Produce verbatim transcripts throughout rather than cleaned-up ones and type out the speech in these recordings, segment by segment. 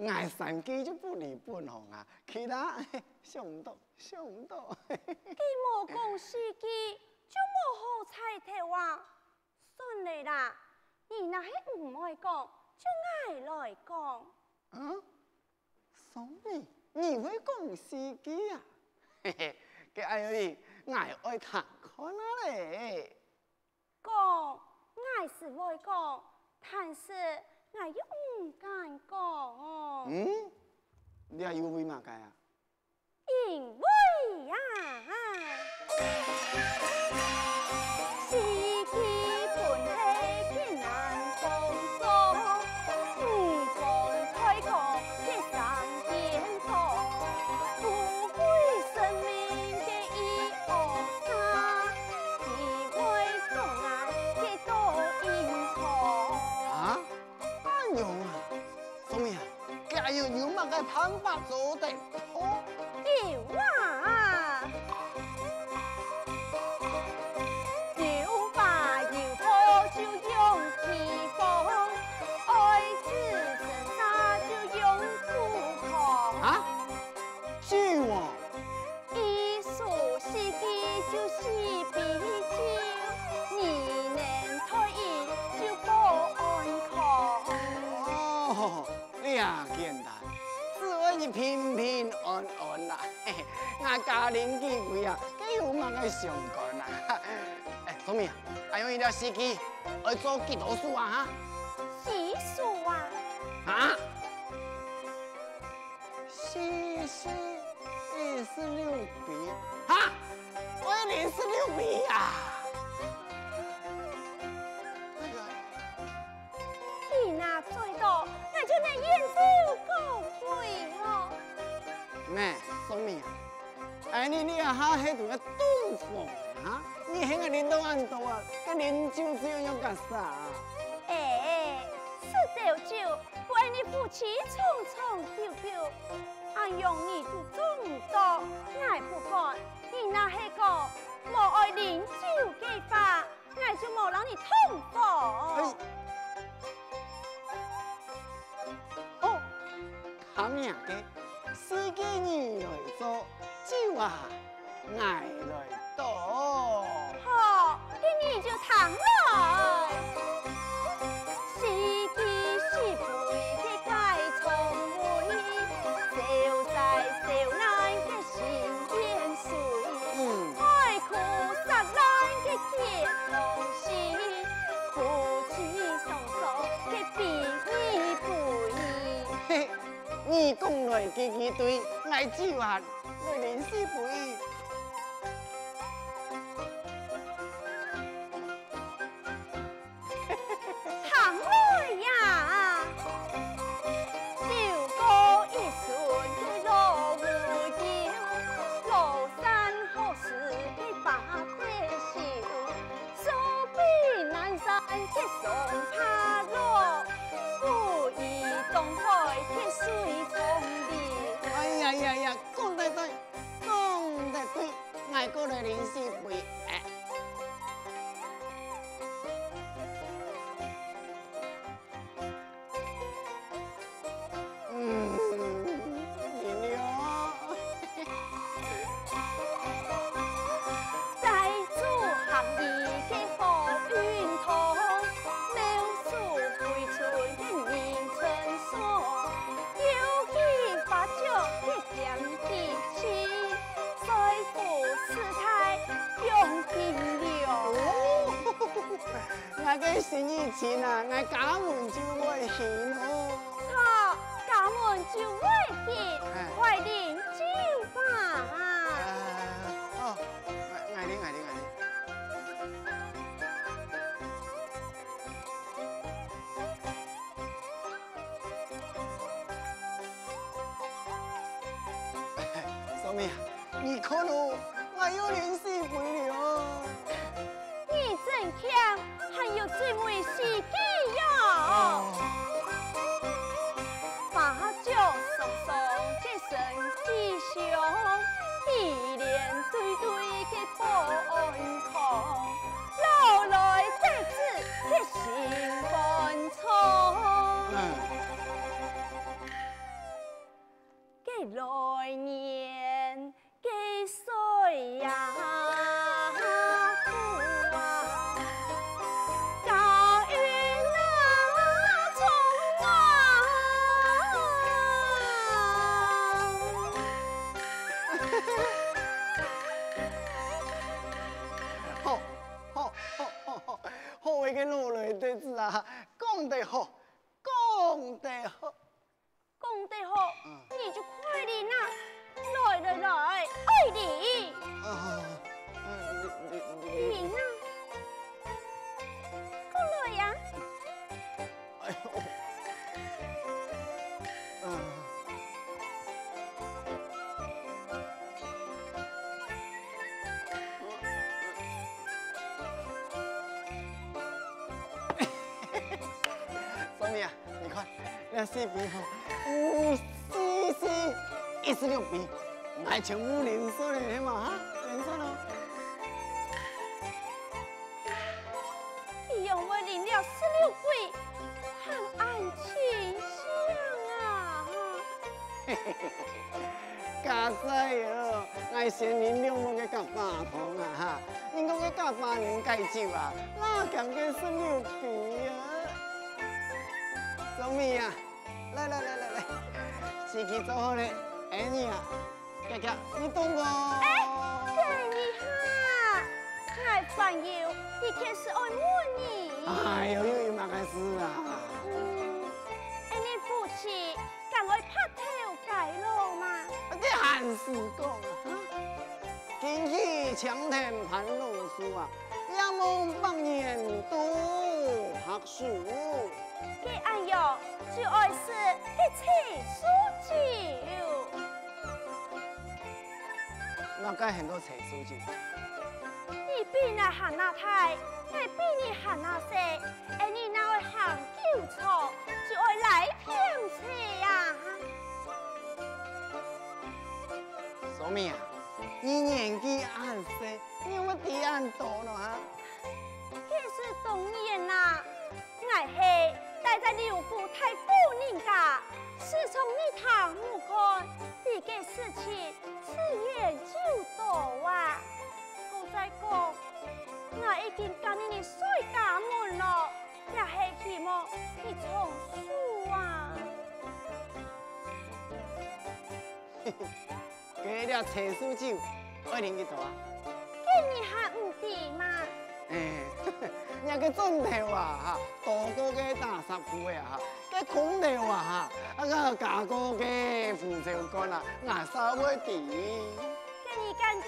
，𠊎三句就分你分項啊，其他想毋到，想毋到。佢無講四句，就無好彩頭啊！算了啦，你若係毋愛講，就𠊎來講。啊？ 所以，你會講四句啊？嘿嘿，該恁樣，𠊎愛聽看啊咧。講，𠊎斯會講，但是𠊎又毋敢講哦。嗯？這又為麼个啊？因為啊，四季分係極難工作， 啊？恁樣啊？小妹啊，該恁樣有麼个辦法做得到？有啊！ 啊？酒啊！哦，這簡單，只愛你平平安安啦。𠊎家人聚會啊，該有麼个相干啊？哎，小妹啊，恁樣這四句，愛做幾多首啊？哈？四首啊？啊？ 四四一十六比，哈？愛零十六比啊！哎呀，你若做到，𠊎就能演奏高貴哦。咩，小妹啊，哎，你這下係在該兜風啊？你喊𠊎啉到恁多啊，該啉酒就愛仰結煞啊？哎，食兜酒， 分你夫妻長長久久，恁樣你就做毋到。𠊎不管，你若係講無愛啉酒个話，𠊎就無摎你同房。哎。哦，聽名个，四季你來做，酒啊， 𠊎來倒。好，該你就聽來。四季四季个該床位，少災少難个心肝水。嗯。海枯石爛个結芳水，夫妻雙雙个比你肥。嘿，你講來句句對，𠊎酒啊， 來零四杯。行來呀！酒過一巡个老烏龜，咾山好水个八杯酒， 手比南山个松柏老，武藝當開个水沖涼。哎呀呀呀，講得對，講得對，𠊎過來零四杯。哎。嗯，飲了。 戴珠行醫个好運通，妙手回春个迎春爽，有機花獎个甜地氣，財富四大用金了。哦，𠊎个心意真啊，𠊎家門就會去哦。 著，家門就會去，哎。快啉酒吧。哎，哦，𠊎，𠊎啉，𠊎啉，𠊎啉。小妹啊， 你看哦，𠊎又啉四杯了。你真慶，還有最尾四句呀！哦。花著雙雙个身體上，珠簾對對个半空，老來得子个心肝腸。嗯。看，這四杯吼，有四四一十六杯，𠊎全部連算了，係無哈？連算了。佢仰會連了十六杯，還恁清醒啊？佳哉哦，𠊎先連兩目个甲花糖啊哈，人講个甲花年戒酒啊，哪敢个十六杯啊？小米啊， 來來來來來，司機做好咧，愛你啊，遽遽，你懂無？哎，等一下，𠊎還有一件事愛問你。哎喲，又有麼个事啊？嗯，恁呢夫妻敢愛白頭偕老嗎？這還使講啊！哈？ 金枝青藤伴老樹啊，仰望百年多白首。該恁樣就愛食該青樹酒。麼个喊做青樹酒？你比𠊎還較大，𠊎比你還較細，恁呢哪會還久坐，就愛來平齊啊！ 小米啊，你年紀恁細，你仰會知恁多呢哈？該係當然啦，𠊎係戴在劉府大夫人家，自從你聽母講，這个事情自然就多啊。好再講，𠊎已經佮你入細家門囉，也係希望你長壽啊。 該這青樹酒，愛啉幾多啊？該你還毋知嗎？哎，若个磚頭啊，哈，多過个打石牯个啊，哈，該空頭啊，哈，啊个加過个胡椒乾啊，𠊎煞會知。該你敢知，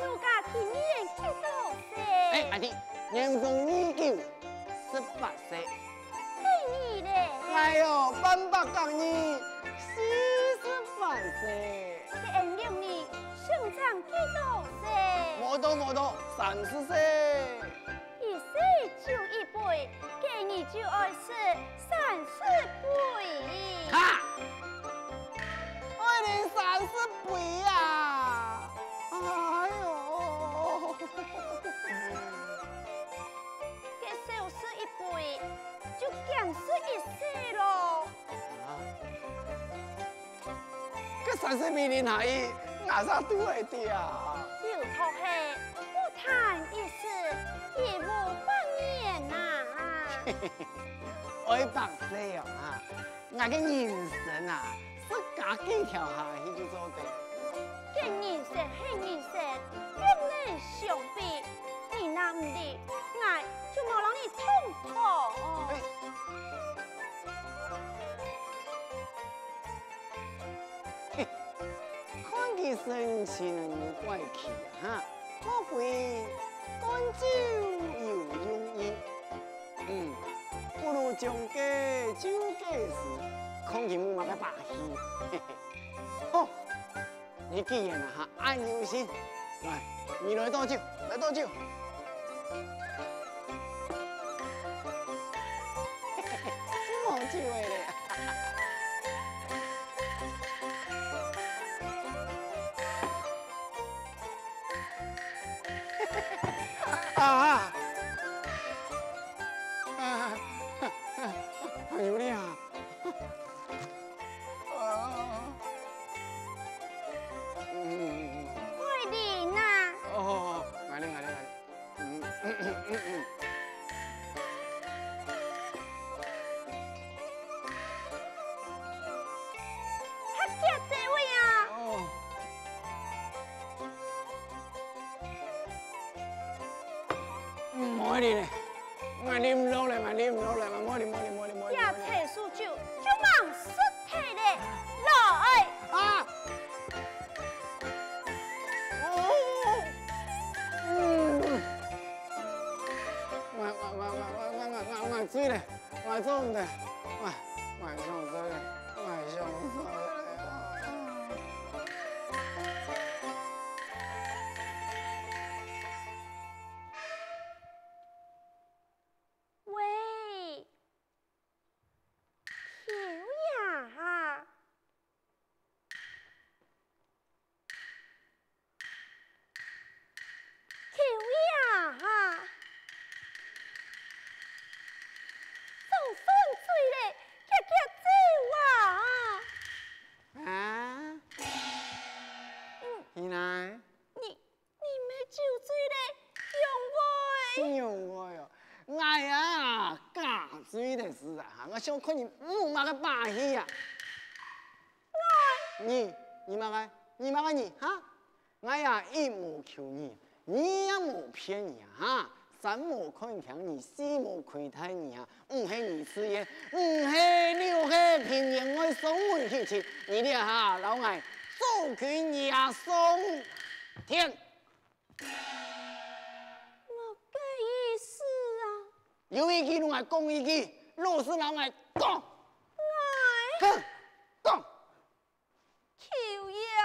奴家今年幾多歲？哎，阿弟，年方二九，十八歲。 該你咧？哎喲，半百甲二，四十八歲。該恁樣你想正幾多歲？無多無多，三十歲。一細酒一杯，該你就愛食三十杯。哈！愛啉三十杯啊！哎喲！ 該少食一杯，就減食一歲囉。啊，該三十杯啉下去，𠊎煞肚會痛啊。有道係，不談一時，一無百年啊。愛百歲哦，啊， 𠊎个人生啊，食加幾條下去就做得。該人生係人生，不能相比。你若毋啉，𠊎就無摎你同坐。哎。嘿，看佢神情有怪氣啊，哈，莫非灌酒有用意？ 嗯，不如將該酒解釋，看佢有麼个把戲。嘿嘿。好，你既然啊恁有心，來，你來倒酒，來倒酒。嘿嘿嘿，無酒个咧。 啊！啊！還有你啊！啊！嗯。愛啉啊！哦，𠊎啉，𠊎啉，𠊎啉。嗯，嗯，嗯，嗯，嗯。較遽這位啊！哦。 毋好啉咧，𠊎啉毋落咧，𠊎啉毋落咧，𠊎莫啉，莫啉，莫啉，莫啉。這青樹酒就吂食忒咧，來！啊！哦，嗯，𠊎𠊎𠊎𠊎𠊎𠊎𠊎𠊎醉咧。 𠊎做毋得，𠊎𠊎想睡咧，𠊎想睡咧。喂，舅爺啊，舅爺啊，總算醉了，遽遽走啊！啊？嗯，你呢？你 你乜酒醉了，仰會？仰會哦，𠊎啊，假醉个事啊，𠊎想看你舞麼个把戲啊！你，你麼个，你麼个你哈？𠊎啊，一無求你，二也無騙你啊哈！三無看輕你，四無虧待你啊！ 毋係二次元，毋係六合平原愛送你去去，你這下摎𠊎做鬼夜送天。麼个意思啊？有一句摎𠊎講一句，老實摎𠊎講。𠊎哼，講。 舅爺啊！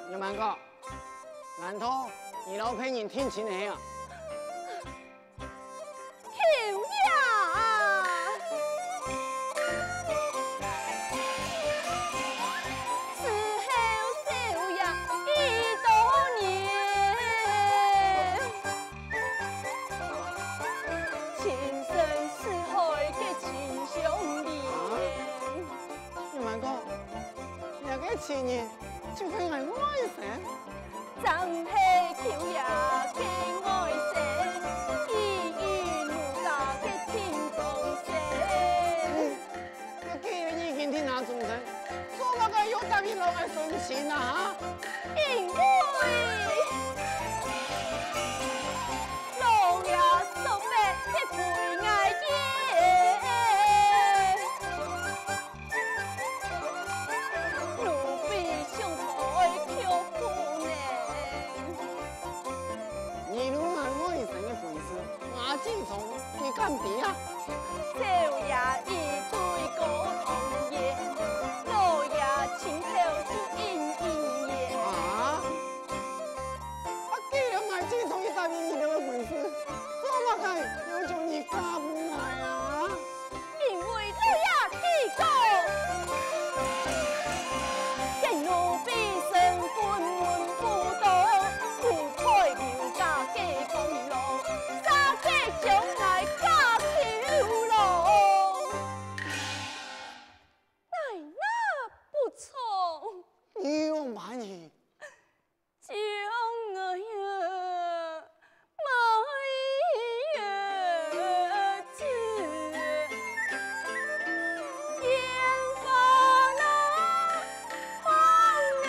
牛滿哥，難道你摎別人定親了啊？ 舅爺啊！伺候少爺已多年，情深似海結情相連。 牛滿哥，這个情人就係𠊎外甥。正係舅爺个外甥，意義無價个親外甥。該既然已經定下終身，做麼个又答應摎𠊎成親啊？哈？因為老爺叔伯係陪𠊎个。 奴婢想愛求婚呢。你摎𠊎外甥个婚事，阿姊從你敢知啊？少爺已對過同意，老爺親口就應允了。啊？啊，既然阿姊從已答應你兜个婚事，做麼个又將你嫁分𠊎啊？ 因為老爺佢講，見奴婢身份門不當，不配劉家个功勞，煞該將𠊎嫁出咯。奈那不從？你有滿意？ 將𠊎啊，賣仔，煙花那放啊！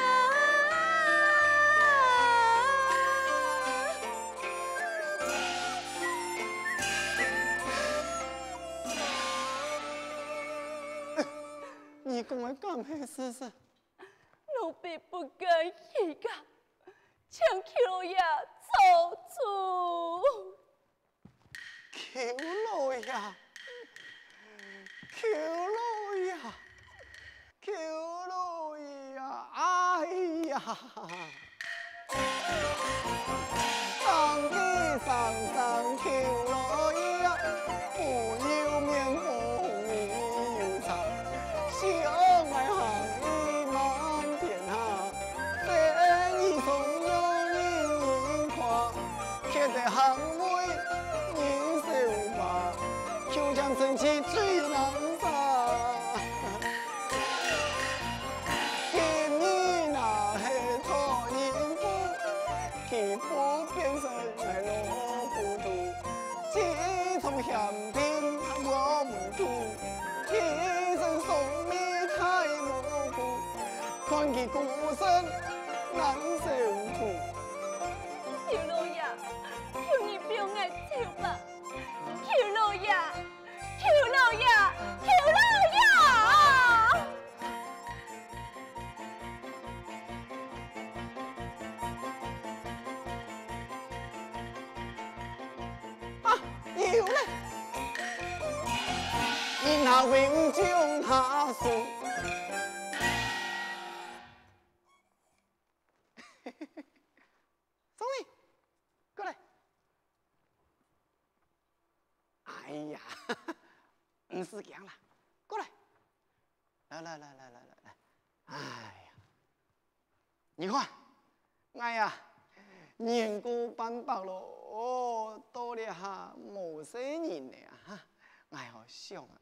你講个敢係事實？ 奴婢不敢虛假，請舅老爺做主。舅老爺，舅老爺，舅老爺啊，哎呀！生个生生舅老爺啊，無有面無有財，想愛行醫滿天下，生意上有人人看， 缺得行為人笑話，求籤神奇最難煞。今日若係託人扶，豈不變成𠊎老糊塗？自從嫌貧無門徒，一身傷尾在無辜，看佢孤身難受苦。 舅老爺，求你放𠊎走吧！舅老爺，舅老爺，舅老爺！啊，有了！你那位將他送。 送你，過來。哎呀，毋使驚啦，過來。來來來來來來來。哎呀，你看，𠊎呀，年過半百咯，哦，到這下無細人了哈。𠊎好想啊，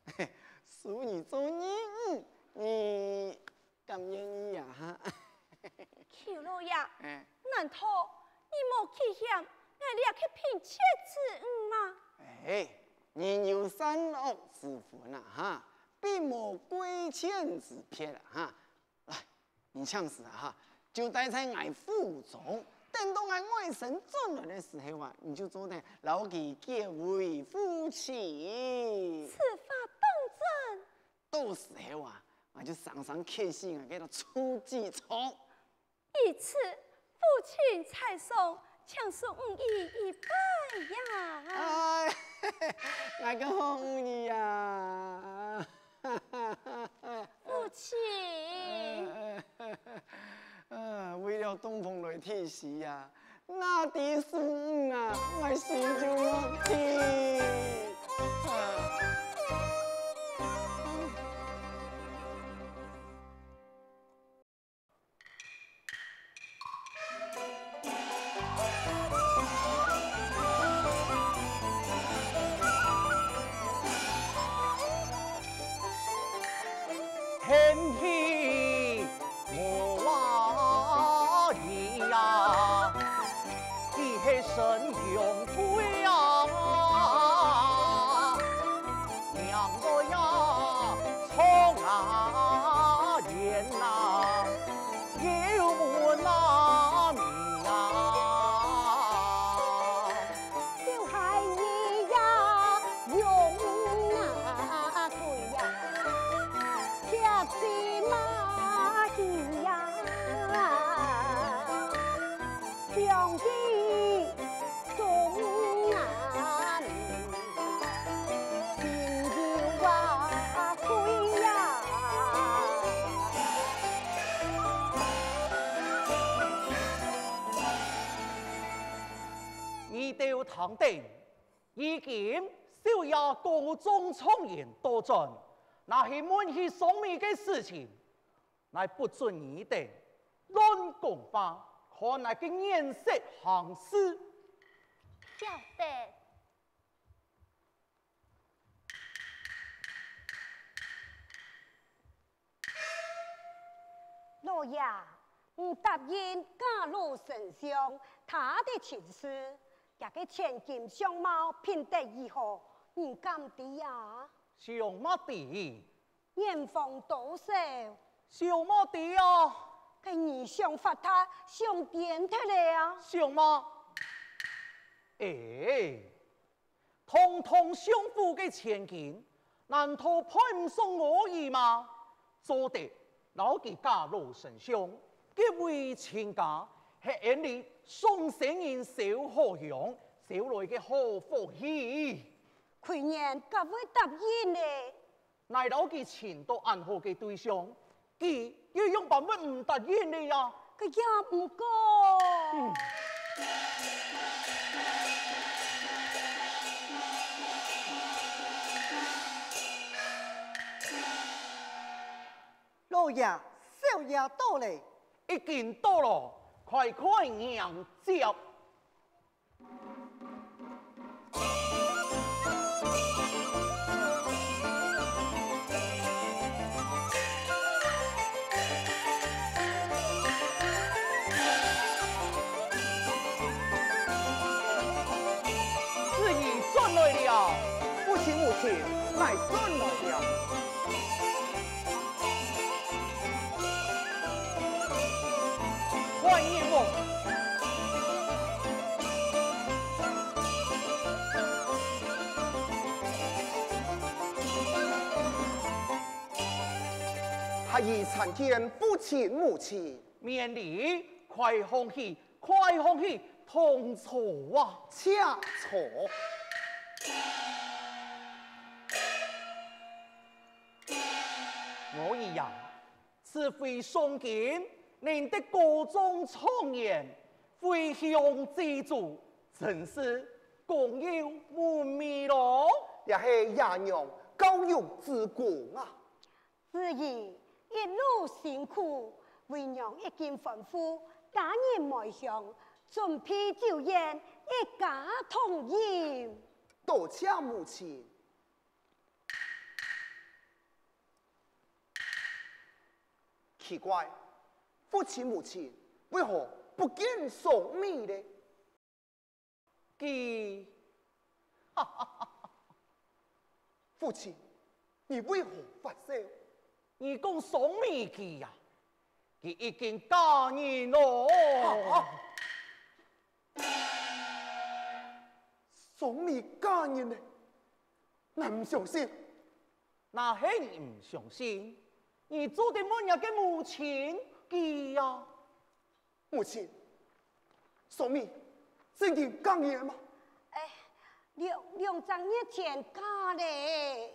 收你做義女，你 敢願意呀，哈？舅老爺，哎。難道你無棄嫌𠊎這個貧賤之女嗎？哎，人有善惡之分啊，哈，並無貴賤之別啊，哈。來，你這樣子啊，哈，就戴在𠊎府中，等到𠊎外甥轉來个時候啊，你就做得摎佢結為夫妻。此話當真？ 到時候啊，𠊎就常常看戲啊，該个臭雞腸。如此，夫妻在上，請恕吾意一拜呀。哎，𠊎个好女兒呀！夫妻。呃，為了東風來提親呀， 哪知輸你啊，𠊎死就無去。天地 我啊咿呀，佢係神勇鬼啊，娘來呀，唱啊言啊，有文啊名啊。 小孩兒呀，勇啊，對呀，貼心啊，佢呀，想起中啊，心就啊，碎呀。 你兜聽等，如今少爺告狀狀元倒轉，若係問起喪尾个事情，𠊎不准你兜亂講話，看𠊎个眼色行事。曉得。 老爺，你答應嫁老丞相，他的親事，厥个千金相貌品德如何，你敢知啊？想麼知？眼紅多少？想麼知啊？該你想發達，想癲忒了啊？想麼？哎， 堂堂相府个千金，難道配毋上我兒嗎？做得摎佢嫁老丞相，結為親家，係恩俚送仙人燒好香，招來个好福氣。佢願敢會答應呢？ 𠊎摎佢尋到恁好个對象，佢又仰般會毋答應呢呀？佢也毋講。嗯。老爺，少爺到咧。已經到咯，快快迎接。 子怡轉來了。父親母親，𠊎轉來了。 歡迎哦！孩兒參見父親母親。免禮，快上去，快上去，同坐啊！且坐。我兒啊， 此回上京，能得歌頌狀元，回鄉祭祖，真是功有門楣咯。這係爺娘教育之功啊！子怡，一路辛苦，為娘已經吩咐家人回鄉，準備酒宴，一家同飲。多謝母親。 奇怪，父親母親為何不見桑美呢？佢，父親，你為何發笑？你講桑美佢呀，佢已經嫁人咯。啊？ 桑美嫁人呢？𠊎毋相信。若係你毋相信，你做得問若个母親佢呀。母親，桑美真經嫁人了嗎？哎，兩，兩隻月前嫁咧。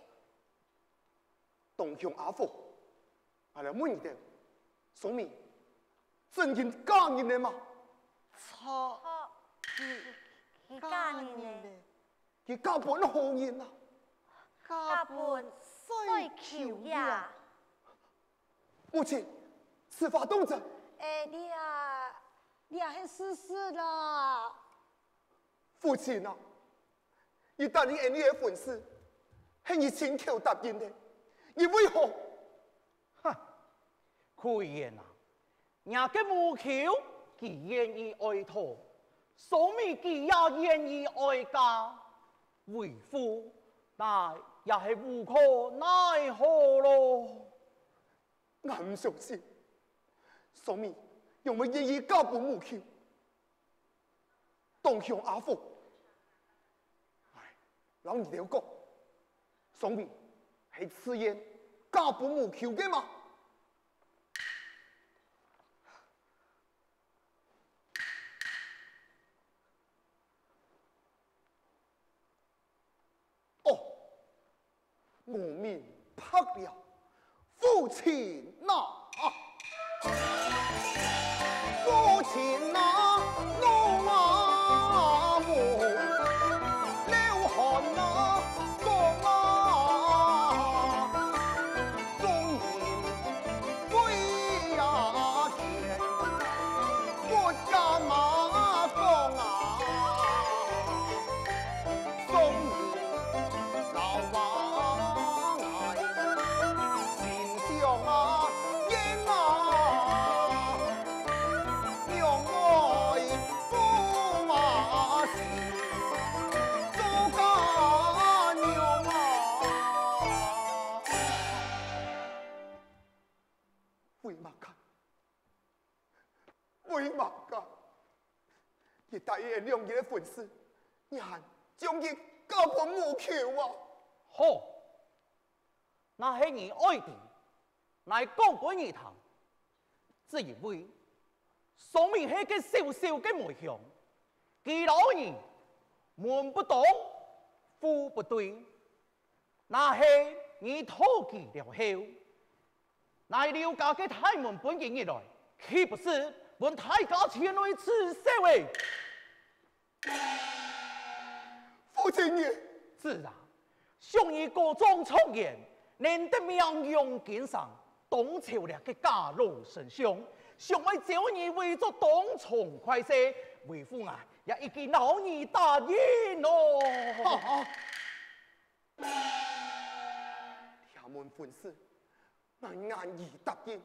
東鄉阿福，𠊎來問你兜，桑美真經嫁人了嗎？著，佢，佢嫁人了。佢嫁分何人啊？嫁分水舅爺。母親，此話當真？哎，這，這係事實啦。父親啊， 你答應𠊎俚个婚事，係你親口答應个，你為何？哈！桂英啊，若个母舅佢願意愛討，桑美佢也願意愛嫁，為父𠊎也係無可奈何咯。𠊎毋相信，桑美仰會願意嫁分母舅。 東鄉阿福，𠊎摎你兜講，桑美係自願嫁分母舅个嘛？哦， 我明白了，父親啊！父親啊，我啊，我流汗啊，講啊，忠言歸呀田，不敢啊講啊，忠言 老王啊，心上啊，冤啊，娘哀父啊死，做家娘啊。為麼个？為麼个？ 佢答應𠊎兩儕个婚事，你還將佢嫁分母舅啊？好，若係你愛知，𠊎講分你聽。只因為桑美係个小小个妹香，佢摎你門不當戶不對。 若係你討佢了後，乃劉家个大門分佢入來，豈不是分大家前來恥笑欸？父親你，子啊，想你高中狀元，能得名揚京城，當朝這个家老丞相，想愛招你為做當朝快婿，為父啊，也已經摎你答應咯。哈哈，這門婚事， 𠊎願意答應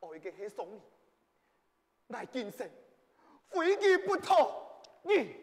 ，𠊎愛个係宋美，𠊎今生非佢不可。你